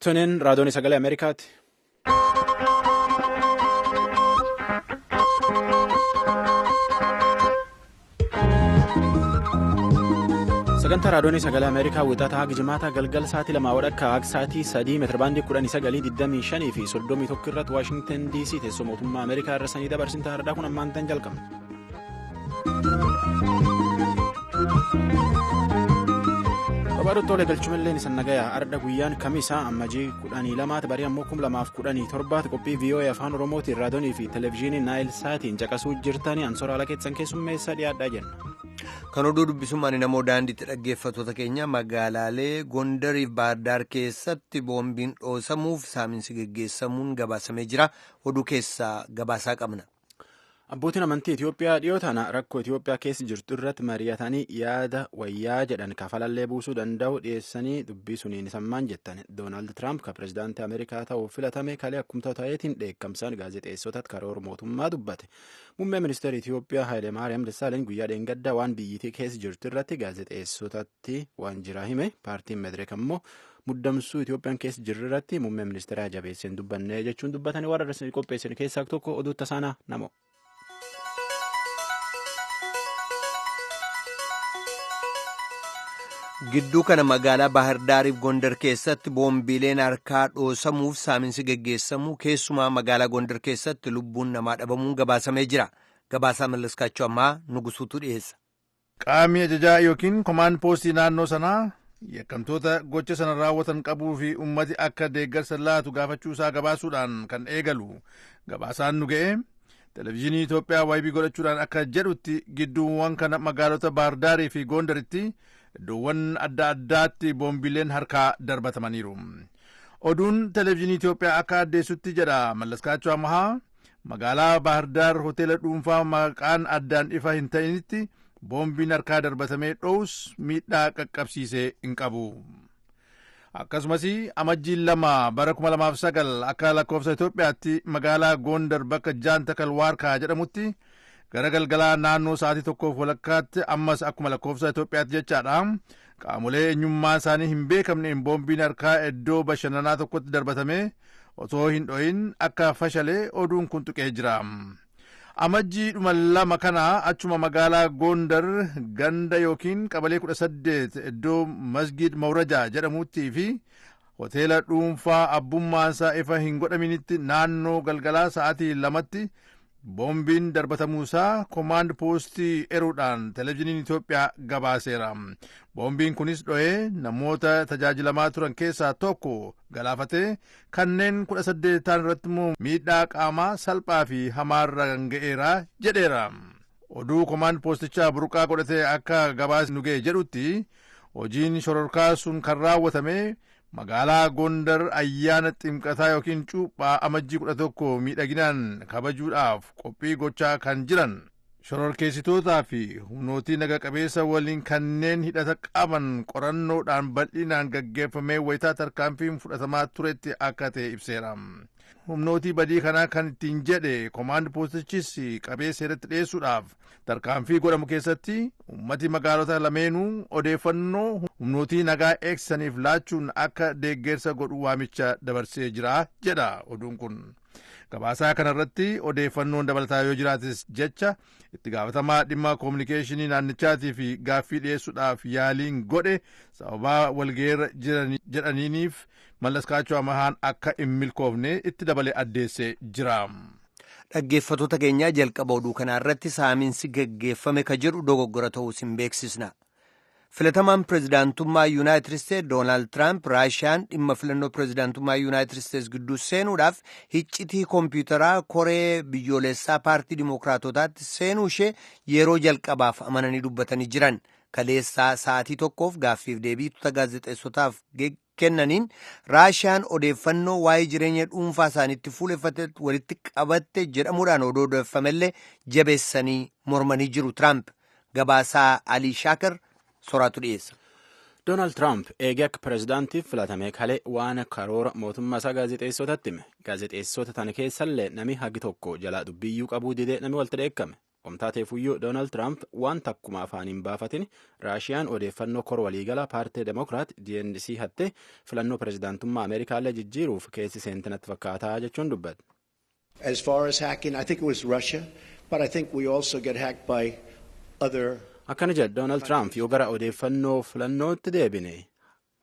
Tuniin raadiyoon sagalee Ameerikaati. Sagantaa raadiyoon sagalee Ameerikaa wixataa haga jimaata galgal sa'aatii 2 walakkaa haga sa'aatii 3 meetirabaandii 19,25 fi 31 irratti Waashingtan DC teessoo mootummaa Ameerikaa irra sanii dabarsin taa'aadha. Kun ammaan tan jalqabna. Qabaadhu galchumallee ni sannagayaa arda guyyaan kamisaa ammajii 12 barii ammoo 2017 qophii VOA afaan oromootiin raadiyoonii fi televezyiinii naayil saatiin caqasuu jirtanii ansoora ala keessan keessummeessaa dhiyaadhaa jenna. Kan oduu dubbisummaan namoo daandiitti dhaggeeffattoota keenya magaalaalee Gondariif Baardaar keessatti boombiin dhoosamuuf saaminsi geggeessamuun gabaasamee jira. Oduu keessaa gabaasaa qabna. Abbootiin amantii Itoophiyaa dhiyoo tana rakkoo Itoophiyaa keessa jirtu irratti mari'atanii yaada wayyaa jedhan kafalallee buusuu danda'u dhiyeessanii dubbii suniin sammaan jettan. Doonaald Tiraamp kan pirezidaantii Ameerikaa ta'uuf filatame kalee akkumta ta'eetiin dheekkamsaan gaazexeessotatti karoora mootummaa dubbate. Muummee ministeera Itoophiyaa Hayilemaariyaam Dassaaleny guyyaa dheengaddaa waan biyyittii keessa jirtu irratti gaazexeessotatti waan jiraa hime. Paartiin Meedireek ammoo muddamsuu Itoophiyaan keessa jirru irratti muummee ministeeraa jabeesseen dubbanne jechuun dubbatanii warra qopheessan keessaa tokko oduu tasaanaa namo. Gidduu kana magaalaa Baahirdaariif Gondar keessatti boombiileen harkaa dhoosamuuf saaminsi geggeessamuu keessumaa magaalaa Gondar keessatti lubbuun namaa dhabamuun gabaasamee jira. Gabaasaa Mallaskaachuu ammaa Nugusuutu dhiyeessa. Qaamni ajajaa yookiin komaan poostii naannoo sanaa yakkamtoota gocha sana raawwatan qabuu fi uummati akka deeggarsa laatu gaafachuu isaa gabaasuudhaan kan eegalu gabaasaan nu ga'e. Televezyiinii Itoophiyaa waybii godhachuudhaan akka jedhutti gidduuwwan kana magaalota Baahardaarii fi Gondaritti iddoowwan adda addaatti boombiileen harkaa darbatamaniiru. Oduun televezyiinii Itoophiyaa akka addeessutti jedha Mallaskaachuu Amahaa magaalaa Baahirdaar hoteela dhuunfaa maqaan addaan ifa hin ta'initti boombiin harkaa darbatamee dho'us miidhaa qaqqabsiisee hin qabu. Akkasumas amajjiin 2 bara 2009 akka lakkoofsa Itoophiyaatti magaalaa Gondar bakka Jaantakal Waarkaa jedhamutti gara galgalaa naannoo sa'aatii 1:30 ammas akkuma lakkoofsa Itoophiyaatti jechaadha. Qaamolee eenyummaa isaanii hin beekamneen boombiin harkaa iddoo bashannanaa tokkotti darbatame otoo hin dho'in akka fashalee oduun kun tuqee jira. Amajjii dhuma 2 kana achuma magaalaa Gondar ganda yookiin qabalee 18 iddoo Masgid Mawrajaa jedhamuttii fi hoteela dhuunfaa abbummaansaa ifa hin godhaminitti naannoo galgalaa sa'aatii 2tti boombiin darbatamuusaa komaand poostii eruudhaan televezyiiniin Itoophiyaa gabaaseera. Boombiin kunis dho'ee namoota tajaajilamaa turan keessaa tokko galaafatee kanneen 18 ta'an irratti immoo miidhaa qaamaa salphaa fi hamaarra ga'eera jedheera. Oduu komaand poostichaa burqaa godhatee akka gabaas nu ga'e jedhutti hojiin shororkaa sun kan raawwatame magaalaa Gondar ayyaana ximqataa yookiin cuuphaa amajjii 11 miidhaginaan kabajuudhaaf qophii gochaa kan jiran shororkeessitootaa fi humnootii naga qabeessa waliin kanneen hidhata qaban qorannoodhaan bal'inaan gaggeeffamee wayitaa tarkaanfiin fudhatamaa turetti akka ta'e ibseera. Humnootii badii kanaa kan ittiin jedhe komaand poostichis qabee seeratti dhiyeessuudhaaf tarkaanfii godhamu keessatti ummati magaalota lameenuu odeeffannoo humnootii nagaa eegsisaniif laachuun akka deeggarsa godhu waamicha dabarsee jira jedha oduun kun. Gabaasaa kanarratti odeeffannoon dabalataa yoo jiraates jecha itti gaafatamaa dhimma koominikeeshinii naannichaatii fi gaaffii dhiyeessuudhaaf yaaliin godhe sababaa walgeerra jiran jedhaniiniif Mallaskaachuu Amahaan akka hin milkoofne itti dabalee addeessee jira. Dhaggeeffattoota keenyaa jalqaba oduu kanaa irratti saaminsi geggeeffame ka jedhu dogoggora ta'uus hin beeksisna. Filatamaan pirezidaantummaa Yuunaayitid Isteetsi Doonaald Tiraamp Raashiyaan dhimma filannoo pirezidaantummaa Yuunaayitid Isteetsi gidduu seenuudhaaf hiccitii koompiyuutaraa koree biyyoolessaa paartii Dimookiraatotaatti seenuu ishee yeroo jalqabaaf amananii dubbatanii jiran. Kaleessaa sa'aatii tokkoof gaaffiif deebii tuuta gaazexeessotaaf kennaniin Raashiyaan odeeffannoo waa'ee jireenya dhuunfaa isaaniitti fuuleffate walitti qabatte jedhamuudhaan odoo odeeffamellee jabeessanii mormanii jiru Tiraamp. Gabaasaa Alii Shaakar soraatu dhiyeessa. Doonaald Tiraamp eegee akka pirezidaantiif filatame kalee waan karoora mootummaa isaa gaazexeessotatti hime. Gaazexeessota tana keessallee nami hagi tokko jalaa dubbiyyuu qabuu didee nami walitti dheekkame. Omtaateefuyyuu Doonaald Tiraamp waan takkuma afaan hin baafatin Raashiyaan odeeffannoo kor waliigala paartii Demokiraat DNC hatte filannoo pirezidaantummaa Ameerikaallee jijjiiruuf keessi seentinatti fakkaataa jechuun dubbate. As far as hacking, I think it was Russia, but I think we also get hacked by other. Akkana jedhe Doonaald Tiraamp yoo gara odeeffannoo filannootti deebine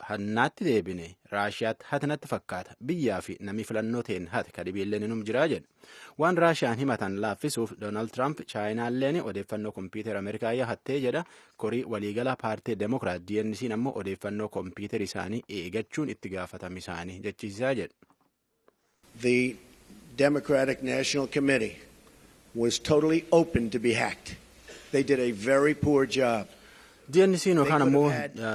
hannaatti deebine Raashiyaatti hatinatti fakkaata biyyaa fi namni filannoo ta'een hate kadhibiilleen inum jiraa jedhe. Waan Raashiyaan himatan laaffisuuf Doonaald Tiraamp Chaayinaalleen odeeffannoo kompiitara Ameerikaa hattee jedha. Korii waliigala paartii Demokiraat DNC'n ammoo odeeffannoo kompiitara isaanii eegachuun itti gaafatama isaanii jechiisaa jedhe. The Democratic National Committee was totally open to be hacked. They did a very poor job. DNC yookaan ammoo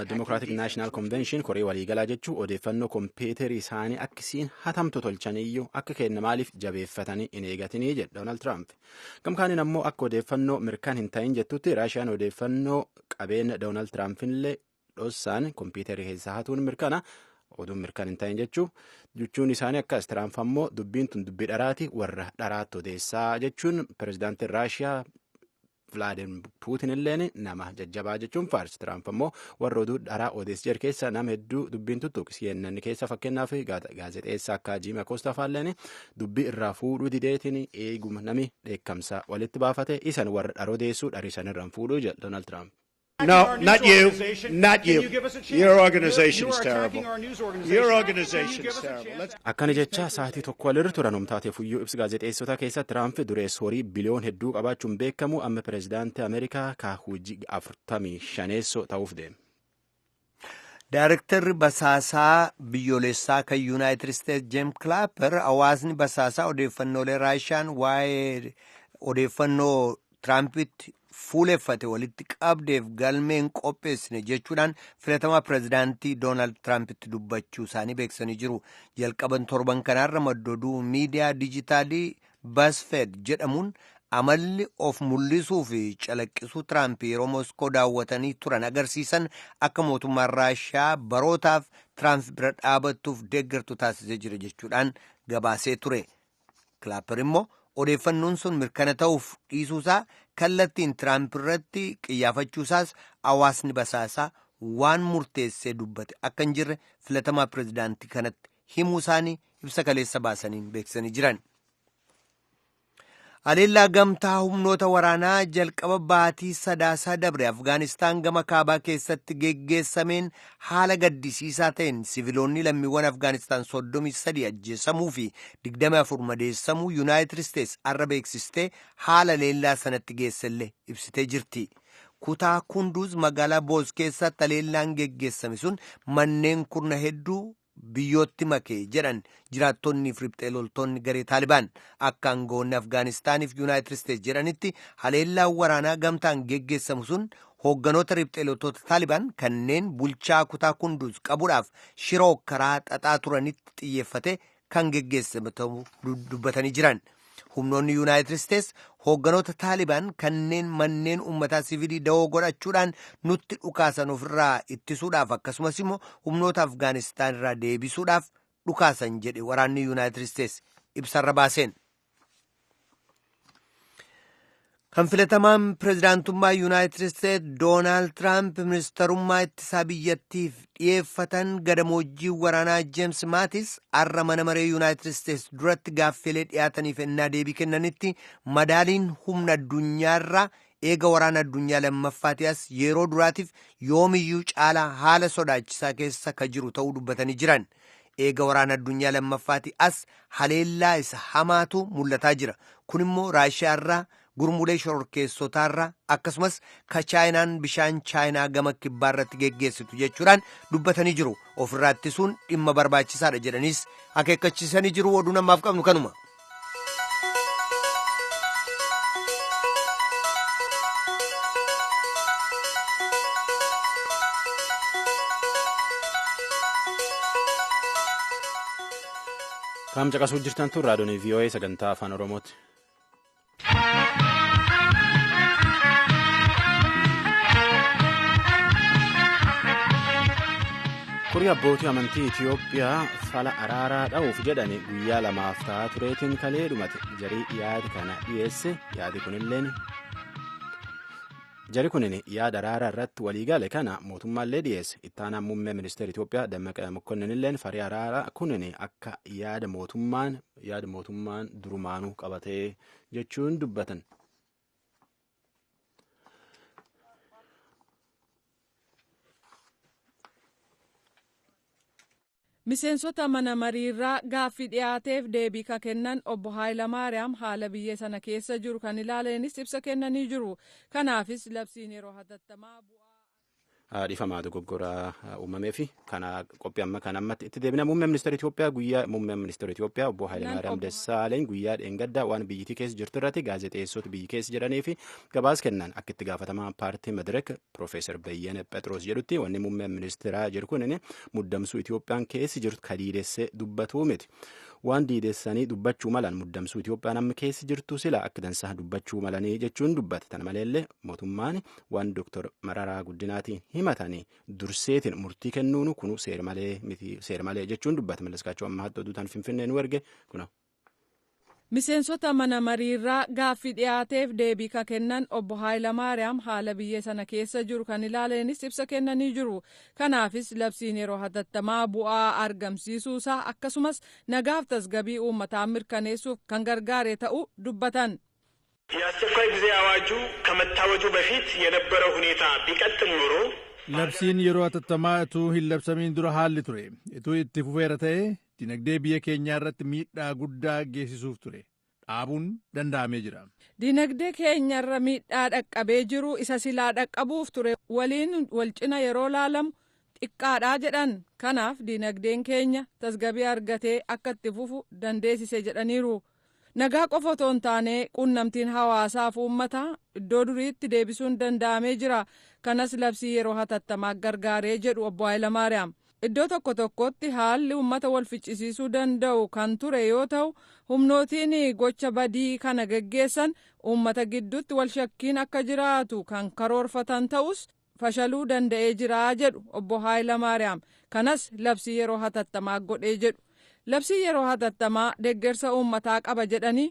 Democratic National Convention koree waliigalaa jechuun odeeffannoo kompiitarii isaanii akkasiin hatamtu tolchaniyyuu akka kenna maaliif jabeeffatanii hin eegatinii jedhe Doonaald Tiraamp. Gamkaaniin ammoo akka odeeffannoo mirkaan hin ta'in jettutti Raashiyaan odeeffannoo qabeenya Doonaald Tiraampillee dhossaan kompiitarii keessaa hatuun mirkana oduun mirkaan hin ta'in jechuun isaanii akkas. Tiraamp ammoo dubbiin tun dubbii dharaati warra dharaatti odeessaa jechuun pirezidaantiin Raashiyaa Vilaadimir Puutin illeen nama jajjabaa jechuun faarsi. Tiraamp ammoo warra oduu dharaa odeessi jedhu keessa nama hedduu dubbiin tuttuqe. CNN keessa fakkeenyaaf gaazexeessaa akka Jiim Akoostaa faalleen dubbii irraa fuudhuu dideetiin eeguma nami dheekkamsa walitti baafate isan warra dhara odeessuu dhariisan irraan fuudhuu jedha Doonaald Tiraamp. No, not you. Not you. Your organization's terrible. Your organization's terrible. Akkana jecha sa'aatii tokko walirra turan humtaateef iyyuu ibsa gaazexeessota keessa Tiraamp dureessa horii biliyoon hedduu qabaachuun beekamu amma pirezidaantii Ameerikaa ka hojii 45 ta'uuf deema. Daarektarri basaasaa biyyoolessaa kan Yuunaayitid Isteetsi Jeem Kilaaper hawaasni basaasaa odeeffannoolee Raashiyaan waa'ee odeeffannoo Tiraampitti fuuleffate walitti qabdeef galmeen qopheessine jechuudhaan filatamaa pirezidaantii Doonaald Tiraampitti dubbachuu isaanii beeksisanii jiru. Jalqaban torban kanaarra maddooduu miidiyaa dijitaalii Basfed jedhamuun amalli of mul'isuu fi calaqqisuu Tiraamp yeroo Moskoo daawwatanii turan agarsiisan akka mootummaan Raashiyaa barootaaf Tiraamp bira dhaabattuuf deeggartu taasisee jira jechuudhaan gabaasee ture. Kilaaper immoo odeeffannoon sun mirkana ta'uuf dhiisuusaa kallattiin Tiraamp irratti qiyyaafachuusaas hawaasni basaasaa waan murteessee dubbate akka hin jirre filatamaa pirezidaantii kanatti himuu isaanii ibsa kaleessa baasaniin beeksisanii jiran. Haleellaa gamtaa humnoota waraanaa jalqaba baatii sadaasaa dabre Afgaanistaan gama kaabaa keessatti geggeessameen haala gaddisiisaa ta'een siviloonni lammiiwwan Afgaanistaan 33 ajjeesamuu fi 24 madeessamuu Yuunaayitid Isteetsi har'a beeksistee haala haleellaa sanatti geessellee ibsitee jirti. Kutaa Kunduuz magaalaa Boos keessatti haleellaan geggeessame sun manneen kurna hedduu biyyootti make jedhan jiraattonni fi riphxee loltoonni garee Taalibaan. Akka aangawoonni Afgaanistaaniif Yuunaayitid Isteetsi jedhanitti haleellaan waraanaa gamtaan geggeessamu sun hoogganoota riphxee loltoota Taalibaan kanneen bulchaa kutaa Kunduuz qabuudhaaf shiroo karaa xaxaa turanitti xiyyeeffate kan geggeessame ta'uu dubbatanii jiran. Humnoonni Yuunaayitid Isteetsi hoogganoota Taalibaan kanneen manneen uummataa siviilii dawoo godhachuudhaan nutti dhukaasan ofirraa ittisuudhaaf akkasumas immoo humnoota Afgaanistaan irraa deebisuudhaaf dhukaasan jedhe waraanni Yuunaayitid Isteetsi ibsarra baaseen. Kan filatamaan pirezidaantummaa Yuunaayitid Isteetsi Doonaald Tiraamp ministarummaa ittisaa biyyattiif dhiyeeffatan gadamoojjii waraanaa Jeems Maatis har'a mana maree Yuunaayitid Isteetsi duratti gaaffilee dhiyaataniif ennaa deebii kennanitti madaaliin humna addunyaarraa eega waraana addunyaa lammaffaati as yeroo duraatiif yoomiyyuu caalaa haala sodaachisaa keessa ka jiru ta'uu dubbatanii jiran. Eega waraana addunyaa lammaffaati as haleellaa isa hamaatu mul'ataa jira. Kun immoo Raashiyaarraa gurmulee shororkeessotaarraa akkasumas ka Chaayinaan bishaan Chaayinaa gama kibbaarratti geggeessitu jechuudhaan dubbatanii jiru. Ofirraa ittisuun dhimma barbaachisaadha jedhaniis akeekkachiisanii jiru. Oduu namaaf qabnu kanuma. Kaam caqasuu jirtan tun raadiyoon VOA sagantaa afaan Oromooti. Kurii abbootii amantii Itiyoophiyaa fala araaraa dha'uuf jedhani guyyaa lamaaf ta'aa tureetiin kalee dhumate. Jarii yaada kana dhiyeesse yaadi kunilleen Jari kunin yaada araaraa irratti waliigale kana mootummaallee dhiyeesse. Ittaanaan muummee ministeera Itoophiyaa Dammaqaa Mokonninilleen farii araaraa kunin akka yaada mootummaan durumaanuu qabatee jechuun dubbatan. Miseensota mana mariirraa gaaffii dhiyaateef deebii ka kennan obbo Haayilamaariyaam haala biyya sana keessa jiru kan ilaaleenis ibsa kennanii jiru. Kanaafis labsiin yeroo hatattamaa bu'aa. Dhifamaa dogoggoraa uumamee fi kana qophii amma kan ammatti itti deebina. Muummeen ministeera Itoophiyaa guyyaa muummeen ministeera Itoophiyaa obbo Haayilamaariyaam Dassaaleny guyyaa dheengaddaa waan biyyittii keessa jirtu irratti gaazexeessota biyyi keessa jiranii fi gabaas kennan akka itti gaafatamaa paartii Madirek Piroofeesar Beyyene Phexroos jedhutti wanni muummeen ministeeraa jiru kun muddamsuu Itoophiyaan keessa jirtu kadiidessee dubbatuu miti. Waan diidessanii dubbachuu malan muddamsuu Itoophiyaan amma keessa jirtu sila akka dansaa dubbachuu malanii jechuun dubbate. Tana maleellee mootummaan waan Dooktar Mararaa Guddinaatiin himatanii durseetiin murtii kennuun kunu seera malee jechuun dubbate. Mallaskaachuu amma hatta oduutaan Finfinnee nu erge kuna. Miseensota mana mariirraa gaaffii dhiyaateef deebii ka kennan obbo Haayilamaariyaam haala biyya sana keessa jiru kan ilaaleenis ibsa kennanii jiru. Kanaafis labsiin yeroo hatattamaa bu'aa argamsiisuusaa akkasumas nagaaf tasgabbii uummataa mirkaneessuuf kan gargaare ta'uu dubbatan. የአስቸኳይ ጊዜ አዋጁ ከመታወጁ በፊት የነበረው ሁኔታ ቢቀጥል ኖሮ Labsiin yeroo hatattamaa utuu hin labsamiin dura haalli ture utuu itti fufeera ta'e dinagdee biyya keenyaa irratti miidhaa guddaa geessisuuf ture dhaabuun danda'amee jira. Dinagdee keenyarra miidhaa dhaqqabee jiru isa silaa dhaqqabuuf ture waliin wal cina yeroo laalamu xiqqaadhaa jedhan. Kanaaf dinagdeen keenya tasgabbii argatee akka itti fufu dandeessise jedhaniiru. Nagaa qofa otoo hin taane quunnamtiin hawaasaaf uummataa iddoo duriitti deebisuun danda'amee jira. Kanas labsii yeroo hatattamaa gargaaree jedhu obbo Haayilamaariyaam. Iddoo tokko tokkotti haalli uummata wal ficcisiisuu danda'u kan ture yoo ta'u, humnootiin gocha badii kana geggeessan uummata gidduutti wal shakkiin akka jiraatu kan karoorfatan ta'us fashaluu danda'ee jira jedhu obbo Haayilamaariyaam. Kanas labsii yeroo hatattamaa godhee jedhu. Labsii yeroo hatattamaa deeggarsa uummataa qaba jedhanii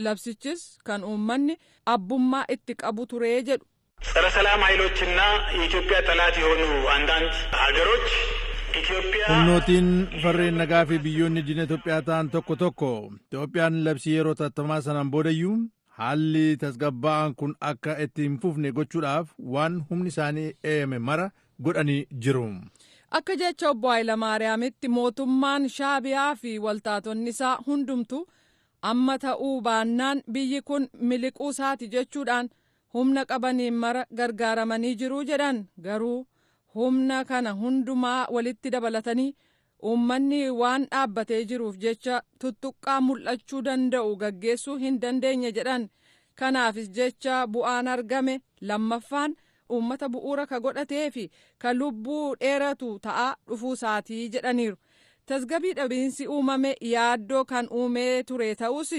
labsichis kan uummanni abbummaa itti qabu ture jedhu. ጸረ ሰላም ኃይሎችና የኢትዮጵያ ጠላት የሆኑ አንዳንድ ሀገሮች ኢትዮጵያ Humnootiin farreen nagaa fi biyyoonni diina Itoophiyaa ta'an tokko tokko Itoophiyaan labsii yeroo hatattamaa sanaan boodayyuu haalli tasgabbaa'aan kun akka itti hin fufne gochuudhaaf waan humni isaanii eeyame mara godhanii jiru. Akka jecha obbo Haayilamaariyaamitti mootummaan Shaabiyaa fi waltaatonni isaa hundumtu amma ta'uu baannaan biyyi kun miliquu isaati jechuudhaan humna qabaniin mara gargaaramanii jiru jedhan. Garuu humna kana hundumaa walitti dabalatanii uummanni waan dhaabbatee jiruuf jecha tuttuqqaa mul'achuu danda'u gaggeessuu hin dandeenye jedhan. Kanaafis jecha bu'aan argame lammaffaan uummata bu'uura ka godhatee fi ka lubbuu dheeratu ta'aa dhufuu isaatii jedhaniiru. Tasgabbii dhabiinsi uumame yaaddoo kan uumee ture ta'us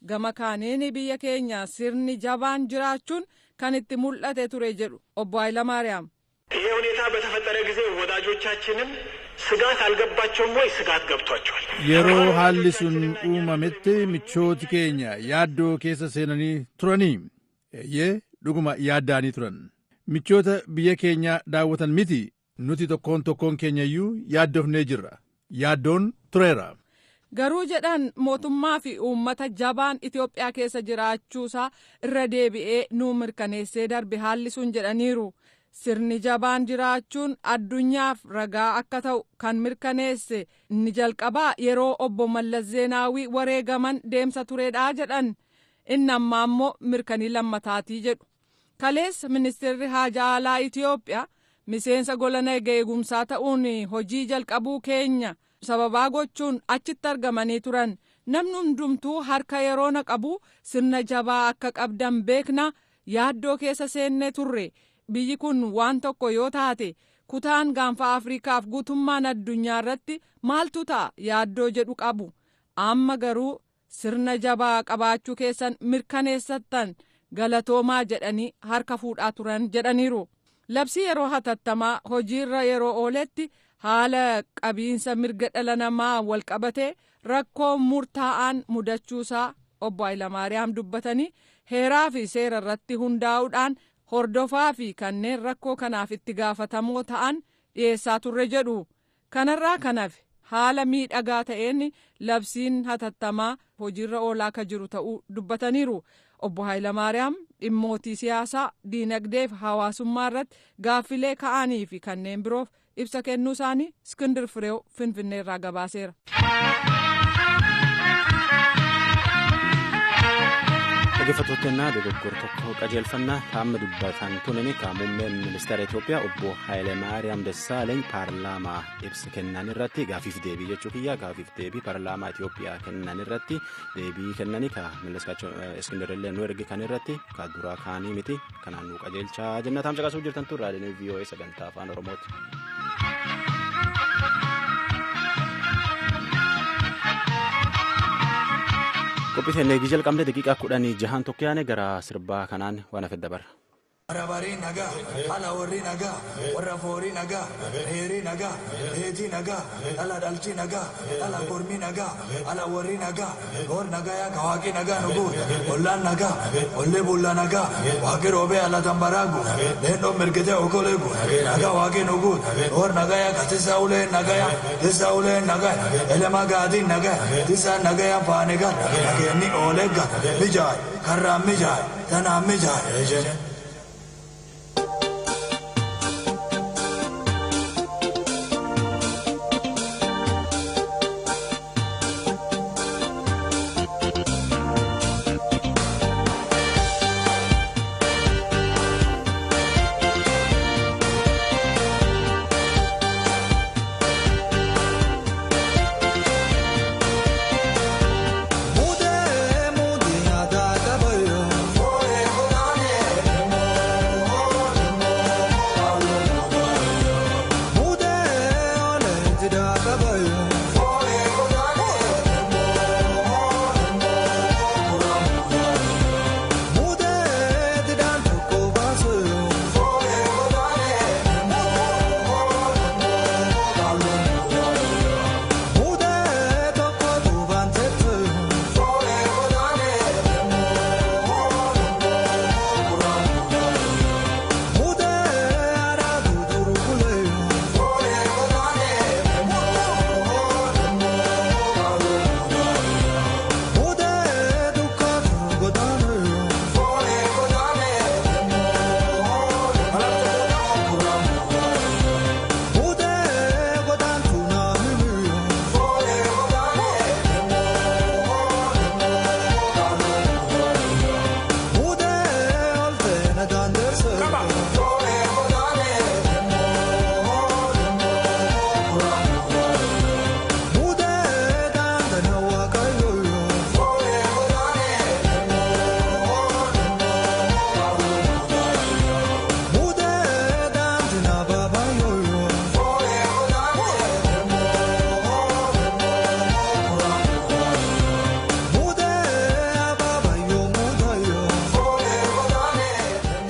gama kaaniin biyya keenya sirni jabaan jiraachuun kan itti mul'ate ture jedhu obbo Haayilamaariyaam. ይሄ ሁኔታ በተፈጠረ ጊዜ ወዳጆቻችንም ስጋት አልገባቸውም ወይ? ስጋት ገብቷቸዋል። Yeroo haalli sun uumametti michooti keenya yaaddoo keessa seenanii turanii eeyyee dhuguma yaaddaanii turan. Michoota biyya keenya daawwatan miti nuti tokkoon tokkoon keenya iyyuu yaaddofnee jirra. Yaaddoon tureera. Garuu jedhan mootummaa fi uummata jabaan Itoophiyaa keessa jiraachuusaa irra deebi'ee nuu mirkaneessee darbe haalli sun jedhaniiru. Sirni jabaan jiraachuun addunyaaf ragaa akka ta'u kan mirkaneesse inni jalqabaa yeroo obbo Mallas Zeenaawii wareegaman deemsa turedha jedhan. Inni ammaa immoo mirkanii lammataatii jedhu. Kaleessa ministeerri haajaa alaa Itoophiyaa miseensa gola naga eegumsaa ta'uun hojii jalqabuu keenya sababaa gochuun achitti argamanii turan. Namni hundumtuu harka yeroo na qabu sirna jabaa akka qabdan beekna yaaddoo keessa seennee turre. Biyyi kun waan tokko yoo taate kutaan gaanfa Afrikaaf guutummaan addunyaa irratti maaltu ta'a yaaddoo jedhu qabu. Amma garuu sirna jabaa qabaachuu keessan mirkaneessattan galatoomaa jedhanii harka fuudhaa turan jedhaniiru. Labsii yeroo hatattamaa hojiirra yeroo ooletti haala qabiinsa mirga dhala namaa walqabatee rakkoo murtaa'aan mudachuusaa obbo Hayilamaariyaam dubbatanii heeraa fi seera irratti hundaa'uudhaan hordofaa fi kanneen rakkoo kanaaf itti gaafatamoo ta'an dhiyeessaa turre jedhu. Kanarraa kanaaf haala miidhagaa ta'een labsiin hatattamaa hojiirra oolaa akka jiru ta'uu dubbataniiru. Obbo Hayilamaariyaam dhimmootii siyaasaa, diinagdee fi hawaasummaa irratti gaaffilee ka'anii fi kanneen biroof ibsa kennuu isaanii Iskindir Fireew Finfinneerraa gabaaseera. Dhaggeeffattoota dogoggora tokko qajeelfannaa qaama dubbatan tunin kan muummeen ministeera Itoophiyaa obbo Hayilemaariyaam Dassaaleny paarlaamaa ibsa kennan irratti gaafiif deebii jechuu kiyya gaafiif deebii paarlaamaa Itoophiyaa kennan irratti deebii kennanii ka Malleskaachoo Iskindirillee nu erge kan irratti ka duraa kaanii miti kanaan nu qajeelchaa jenna taamsa qasuu jirtan tun raadiyoon VOA sagantaa afaan Oromooti. Qophii eegii jalqabne daqiiqaa 16 tokko yaane gara sirbaa kanaan waan hafe dabarra. Barabarii nagaa, ala warri nagaa, warra foorii nagaa, heerii nagaa, heetii nagaa, ala dhalchi nagaa, ala kormii nagaa, ala warri nagaa, goor nagaa yaa kawaaqii nagaa nu guute, ollaan nagaa, ollee bulla nagaa, waaqii roobee ala tambaraagu, leendoon mirgitee okolee guute, nagaa waaqii nu guute, goor nagaa yaa katisaa ulee nagaa yaa, tisaa ulee nagaa, elema gaadii nagaa, tisaa nagaa yaa faanigaa, nageenni oolee gaa, mijaay, karraan mijaay, tanaan mijaay.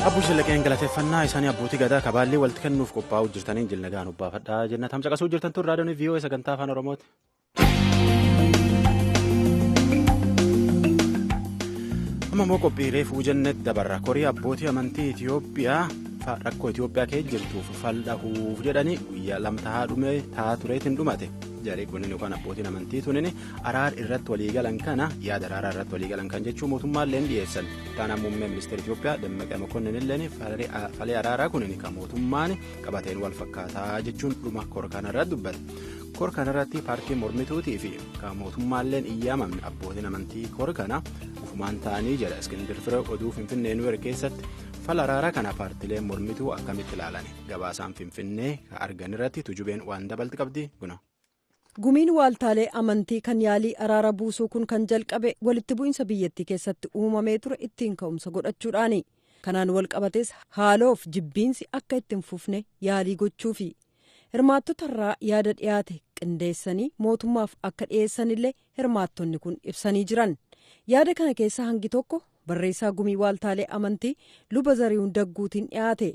Abbuu galateeffannaa isaanii abbootii gadaa kabaallee walitti kennuuf qophaa'uu jirtaniin jilnagaan obbaafadhaa jenna. Tamsaqasuu jirtan tun raadiyoon VOA sagantaa afaan Oromooti. Amma immoo qophiilee fuujannetti dabarra. Korii abbootii amantii Itoophiyaa rakkoo Itoophiyaa keessa jirtuuf faldhahuuf jedhanii guyyaa lama tahaa dhume tahaa tureetiin dhumate. Jareegoonni yookaan abbootiin amantii tunin araar irratti waliigalan kana yaada araaraa irratti waliigalan kan jechuun mootummaallee dhiyeessan. Taanaan muummee ministeera Itoophiyaa Dammaqee Mokonnin illee falee araaraa kunin kan mootummaan qabateen wal fakkaataa jechuun dhuma kor kanarratti dubbate. Kor kanarratti paartiin mormituutii fi kan mootummaallee iyyaamamne abbootiin amantii kor kana ufumaan ta'anii jedha Iskindir Firee oduu Finfinnee nu keessatti. Fala araaraa kana paartileen mormituu akkamitti ilaalan gabaasaan Finfinnee argan irratti tujubeen waan dabalti qabdi guna. Gumiin waaltaalee amantii kan yaalii araara buusuu kun kan jalqabe walitti bu'iinsa biyyattii keessatti uumamee ture ittiin ka'umsa godhachuudhaani. Kanaan walqabates haaloof jibbiinsi akka ittiin fufne yaalii gochuufi. Hirmaattota irraa yaada dhiyaate qindeessanii mootummaaf akka dhiyeessanillee hirmaattonni kun ibsanii jiran. Yaada kana keessa hangi tokko barreessaa gumii waaltaalee amantii luba Zarihuun Dagguutiin dhiyaate.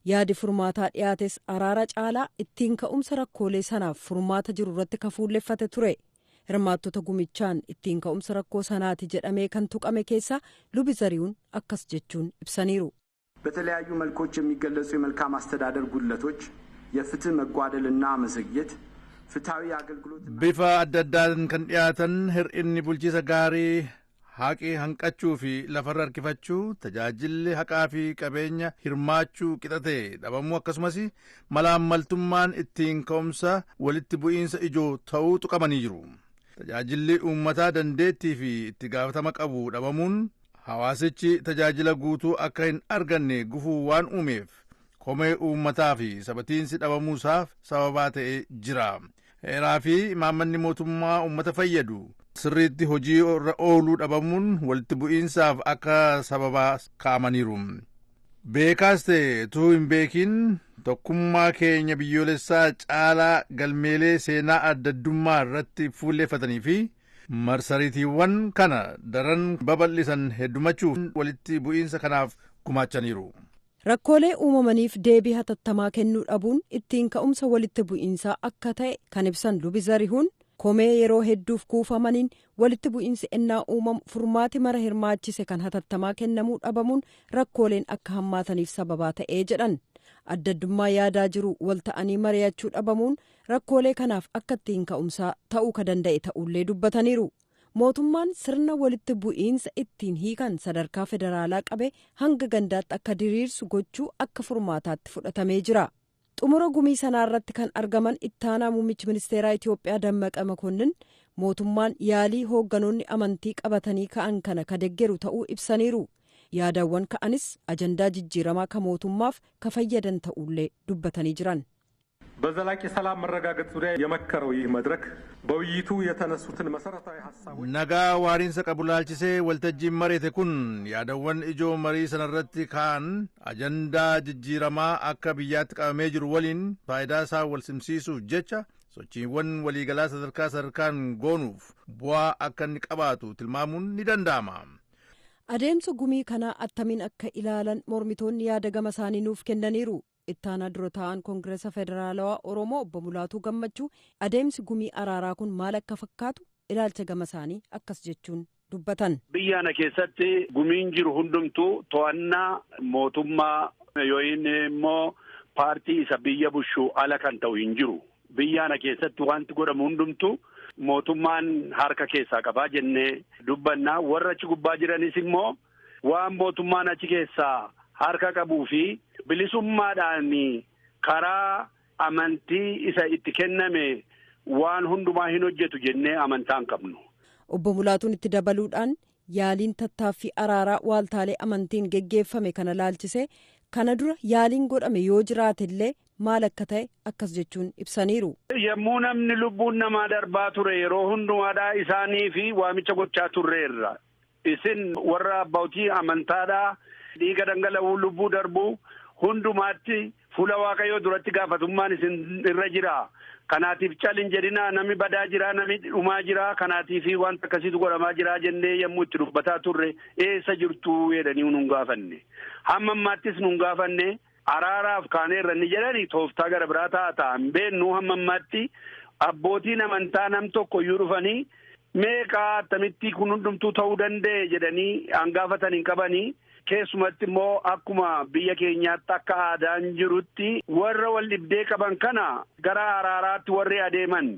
Yaadi furmaataa dhiyaates araara caalaa ittiin ka'umsa rakkoolee sanaaf furmaata jiru irratti kafuulleffate ture. Hirmaattota gumichaan ittiin ka'umsa rakkoo sanaati jedhamee kan tuqame keessaa lubi Zarihuun akkas jechuun ibsaniiru. በተለያዩ መልኮች የሚገለጹ የመልካም አስተዳደር ጉድለቶች፣ የፍትህ መጓደልና መዘግየት፣ ፍትሐዊ አገልግሎት Bifa adda addaatiin kan dhiyaatan hir'inni bulchiisa gaarii, haqi hanqachuu fi lafarra harkifachuu, tajaajilli haqaa fi qabeenya hirmaachuu qixa ta'e dhabamuu, akkasumas malaammaltummaan ittiin ka'umsa walitti bu'iinsa ijoo ta'uu tuqamanii jiru. Tajaajilli uummataa dandeettii fi itti gaafatama qabu dhabamuun hawaasichi tajaajila guutuu akka hin arganne gufuu waan uumeef komee uummataa fi sabatiinsi dhabamuusaaf sababaa ta'ee jira. Heeraa fi imaammanni mootummaa uummata fayyadu sirriitti hojii irra ooluu dhabamuun walitti bu'iinsaaf akka sababaa kaa'amaniiru. Beekaas ta'e utuu hin beekin tokkummaa keenya biyyoolessaa caalaa galmeelee seenaa adda addummaa irratti fuulleeffatanii fi marsariitiiwwan kana daran babal'isan heddumachuuf walitti bu'iinsa kanaaf gumaachaniiru. Rakkoolee uumamaniif deebii hatattamaa kennuu dhabuun ittiin ka'umsa walitti bu'iinsaa akka ta'e kan ibsan Lubi Zarihuun, komee yeroo hedduuf kuufamaniin walitti bu'iinsi ennaa uumamu furmaati mara hirmaachise kan hatattamaa kennamuu dhabamuun rakkooleen akka hammaataniif sababaa ta'ee jedhan. Adda addummaa yaadaa jiru wal ta'anii mari'achuu dhabamuun rakkoolee kanaaf akka ittiin ka'umsaa ta'uu ka danda'e ta'ullee dubbataniiru. Mootummaan sirna walitti bu'iinsa ittiin hiikan sadarkaa federaalaa qabe hanga gandaatti akka diriirsu gochuu akka furmaataatti fudhatamee jira. Xumura gumii sanaa irratti kan argaman ittaanaa muummichi ministeeraa Itiyoophiyaa Dammaqa Makonnin mootummaan yaalii hoogganoonni amantii qabatanii ka'an kana ka deggeru ta'uu ibsaniiru. Yaadawwan ka'anis ajandaa jijjiiramaa ka mootummaaf ka fayyadan ta'ullee dubbatanii jiran. በዘላቂ ሰላም መረጋገጥ ዙሪያ የመከረው ይህ መድረክ በውይይቱ የተነሱትን መሰረታዊ ሀሳቦች Nagaa waariinsa qabu laalchisee waltajjiin mari'ate kun yaadawwan ijoo marii sanarratti ka'an ajandaa jijjiiramaa akka biyyaatti qabamee jiru waliin faayidaa isaa wal simsiisuuf jecha sochiiwwan waliigalaa sadarkaa sadarkaan goonuuf bu'aa akka inni qabaatu tilmaamuun ni danda'ama. Adeemsa gumii kanaa attamiin akka ilaalan mormitoonni yaada gama isaanii nuuf kennaniiru. Ittaanaa dura taa'an Koongireesa Federaalawaa Oromoo Obbo Mulaatuu Gammachuu adeemsi gumii araaraa kun maal akka fakkaatu ilaalcha gama isaanii akkas jechuun dubbatan. Biyya kana keessatti gumiin jiru hundumtuu to'annaa mootummaa yookiin immoo paartii isa biyya bulchuu ala kan ta'u hin jiru. Biyya kana keessatti wanti godhamu hundumtuu mootummaan harka keessaa qabaa jennee dubbannaa. Warra achi gubbaa jiranis immoo waan mootummaan achi keessaa harka qabuu fi bilisummaadhaan karaa amantii isa itti kenname waan hundumaa hin hojjetu jennee amantaa hin qabnu. Obbo Mulaatuun itti dabaluudhaan yaaliin tattaaffii araaraa waaltaalee amantiin geggeeffame kana laalchisee kana dura yaaliin godhame yoo jiraate illee maal akka ta'e akkas jechuun ibsaniiru. Yommuu namni lubbuun namaa darbaa ture yeroo hundumaadhaa isaanii fi waamicha gochaa turreerra. Isin warra abbootii amantaadhaa dhiiga dhangala'uu, lubbuu darbuu hundumaatti fuula Waaqayyoo duratti gaafatummaan isin irra jira. Kanaatiif calin jedhinaa, namni badaa jira, namni dhumaa jira, kanaatiif wanta akkasiitu godhamaa jira jennee yommuu itti dubbataa turre eessa jirtu jedhanii nun gaafanne. Hamma ammaattis nun gaafanne. Araaraaf kaaneerra inni jedhani tooftaa gara biraa ta'a hin beeknu. Hamma ammaatti abbootiin amantaa nam tokko iyyuu dhufanii meeqaa attamitti kun hundumtuu ta'uu danda'e jedhanii hangaafatan hin qabanii. Keessumatti immoo akkuma biyya keenyaatti akka aadaan jirutti warra wal dhibdee qaban kana gara araaraatti warri adeeman,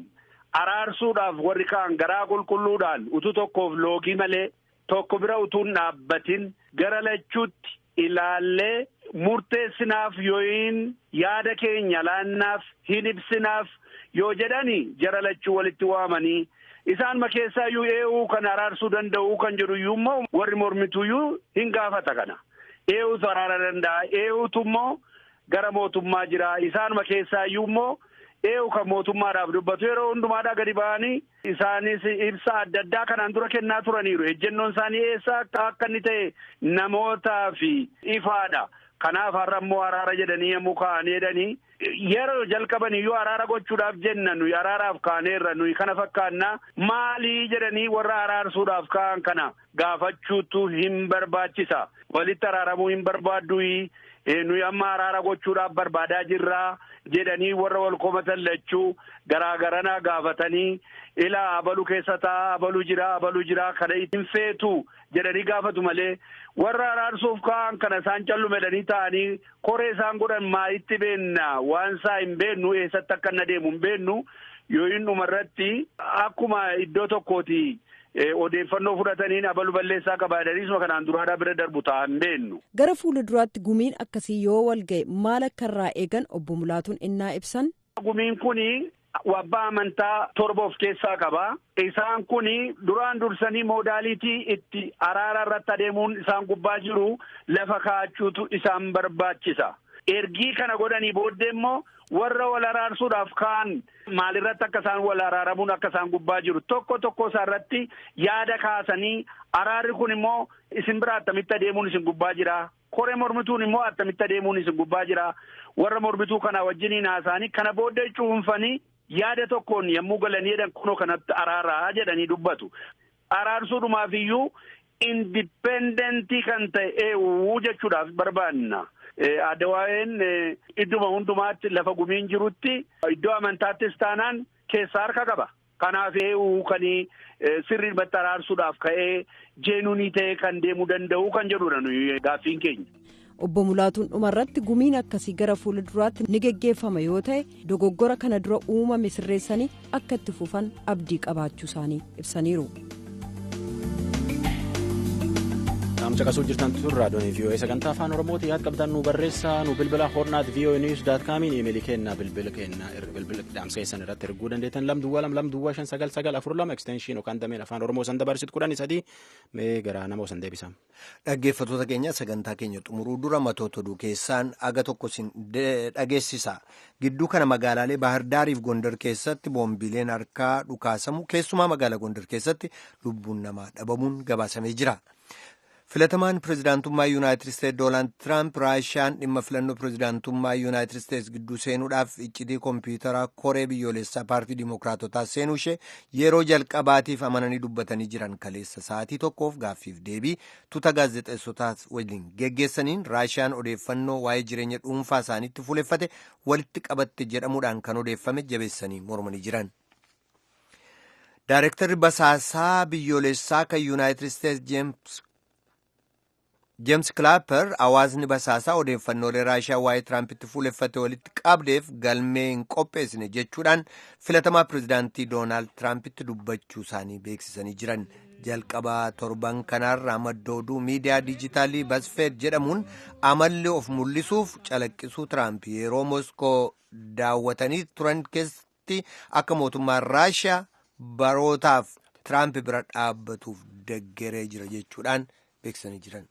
araarsuudhaaf warri ka'an, garaa qulqulluudhaan utuu tokkoof loogii malee tokko bira utuu hin dhaabbatin gara lachuutti ilaallee murteessinaaf yooyin yaada keenya laannaaf hin ibsinaaf yoo jedhani jara lachuu walitti waamanii isaan keessaa iyyuu ee'uu kan araarsuu danda'uu kan jedhu iyyuu immoo warri mormituyyuu hin gaafata kana. Ee'uutu araara danda'a? Ee'uutu immoo gara mootummaa jira? Isaanuma keessaa iyyuu immoo ee'u kan mootummaadhaaf dubbatu yeroo hundumaadhaa gadi ba'anii isaanis ibsa adda addaa kanaan dura kennaa turaniiru. Ejjennoon isaanii eessa akka inni ta'e namootaa fi ifaadha. Kanaaf har'a immoo araara jedhanii yommuu ka'anii jedhanii yeroo jalqaban iyyuu araara gochuudhaaf jenna, nuyi araaraaf kaaneerra, nuyi kana fakkaannaa maalii jedhanii warra araarsuudhaaf ka'an kana gaafachuutu hin barbaachisa. Walitti araaramuu hin barbaaddu, nuyi amma araara gochuudhaaf barbaadaa jirraa jedhanii warra wal komatan lachuu garaagaranaa gaafatanii ilaa abaluu keessa ta'a, abaluu jira, abaluu jira, kana hin feetu jedhanii gaafatu malee Warra araarsuuf ka'an kana isaan callumedhanii ta'anii koree isaan godhan maalitti beenna, waan isaa hin beennu, eessatti akka inni adeemu hin beennu. Yoo inni dhumarratti akkuma iddoo tokkooti odeeffannoo fudhataniin abalu balleessaa qabaadaniisuma kanaan duraadhaa bira darbu ta'a hin beennu. Gara fuula duraatti gumiin akkasii yoo wal ga'e maal akka irraa eegan obbo Mulaatuun innaa ibsan. Gumiin kuni abbaa amantaa 7 of keessaa qaba. Isaan kuni duraan dursanii moodaalitii itti araara irratti adeemuun isaan gubbaa jiru lafa kaa'achuutu isaan barbaachisa. Ergii kana godhanii booddee immoo warra wal araarsuudhaaf ka'an maalirratti akka isaan wal araaramuun akka isaan gubbaa jiru tokko tokko isaarratti yaada kaasanii araarri kun immoo isin bira attamitti adeemuun isin gubbaa jira. Koree mormituun immoo attamitti adeemuun isin gubbaa jira. Warra mormituu kana wajjiniin haasa'anii kana booddee cuunfanii yaada tokkoon yommuu galanii jedhan kunoo kanatti araaraa jedhanii dubbatu. Araarsuudhumaaf iyyuu indipendentii kan ta'e eewuu jechuudhaaf barbaanna. Addawaa'een idduma hundumaatti lafa gumiin jirutti iddoo amantaattis taanaan keessaa harka qaba. Kanaaf eewuu kan sirriitti araarsuudhaaf ka'ee jeenuunii ta'ee kan deemuu danda'u kan jedhudha nuyi gaaffiin keenya. Obbo Mulaatuun dhumarratti gumiin akkasii gara fuula duraatti ni geggeeffama yoo ta'e dogoggora kana dura uumame sirreessanii akka itti fufan abdii qabaachuu isaanii ibsaniiru. Caqasuu jirtan tun raadiyoon VOA sagantaa afaan Oromooti. Yaad qabdan nu barreessaa, nu bilbila hornaat VOA news dot comiin imeelii keenna bilbila keenna bilbila dhaamsa keessan irratti erguu dandeettan 2 2 2 2 5 9 9 4 2 extension yookaan dameen afaan Oromoo san dabarsitu 13 mee garaa nama osan deebisa. Dhaggeeffattoota keenya sagantaa keenya xumuruu dura matoota oduu keessaan aga tokko sin dhageessisa. Gidduu kana magaalaalee Bahar Daariif Gondar keessatti boombiileen harkaa dhukaasamu keessumaa magaalaa Gondar keessatti lubbuun namaa dhabamuun gabaasamee jira. Filatamaan pirezidaantummaa Yuunaayitid Isteetsi Doonaald Tiraamp Raashiyaan dhimma filannoo pirezidaantummaa Yuunaayitid Isteetsi gidduu seenuudhaaf iccitii kompiitaraa koree biyyoolessaa paartii Dimookiraatotaa seenuu ishee yeroo jalqabaatiif amananii dubbatanii jiran kaleessa sa'aatii tokkoof gaaffiif deebii tuuta gaazexeessotaa waliin geggeessaniin Raashiyaan odeeffannoo waa'ee jireenya dhuunfaa isaaniitti fuuleffate walitti qabatte jedhamuudhaan kan odeeffame jabeessanii mormanii jiran. Daarektarri basaasaa biyyoolessaa kan Yuunaayitid Isteetsi James Clapper hawaasni basaasaa odeeffannoolee Raashiyaa waa'ee Tiraampitti fuuleffate walitti qabdeef galmee hin qopheessine jechuudhaan filatamaa pirezidaantii Doonaald Tiraampitti dubbachuu isaanii beeksisanii jiran. Jalqabaa torban kanaarraa madda oduu miidiyaa diijitaalii Basfeed jedhamuun amalli of mul'isuuf calaqqisuu Tiraamp yeroo Moskoo daawwatanii turan keessatti akka mootummaan Raashiyaa barootaaf Tiraamp bira dhaabbatuuf deggeree jira jechuudhaan beeksisanii jiran.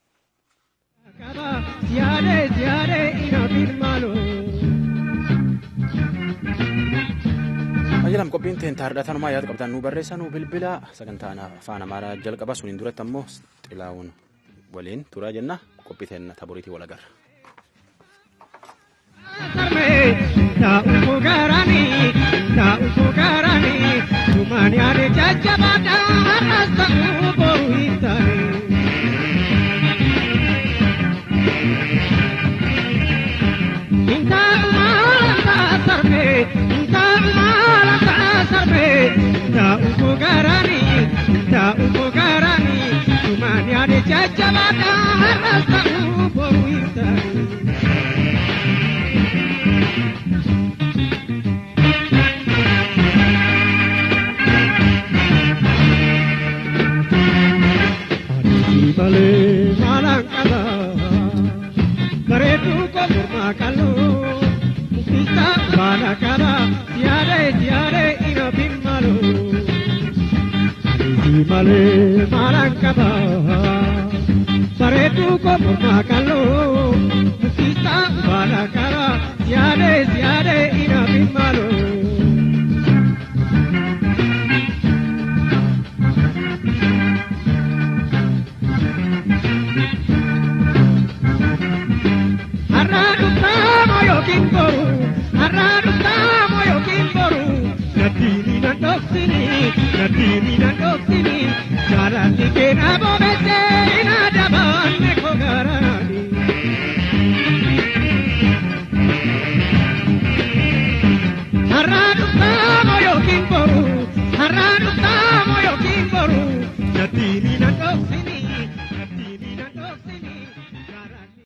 Ayyaanam qophiin teen taardhatanumaa yaada qabdan nu barreessa nu bilbila sagantaa afaan amaaraa jalqaba suniin duratti ammoo xilaawun waliin turaa jenna qophii teen taboriitii wal agarra. Nadini na doktini, jalan dikena bobete.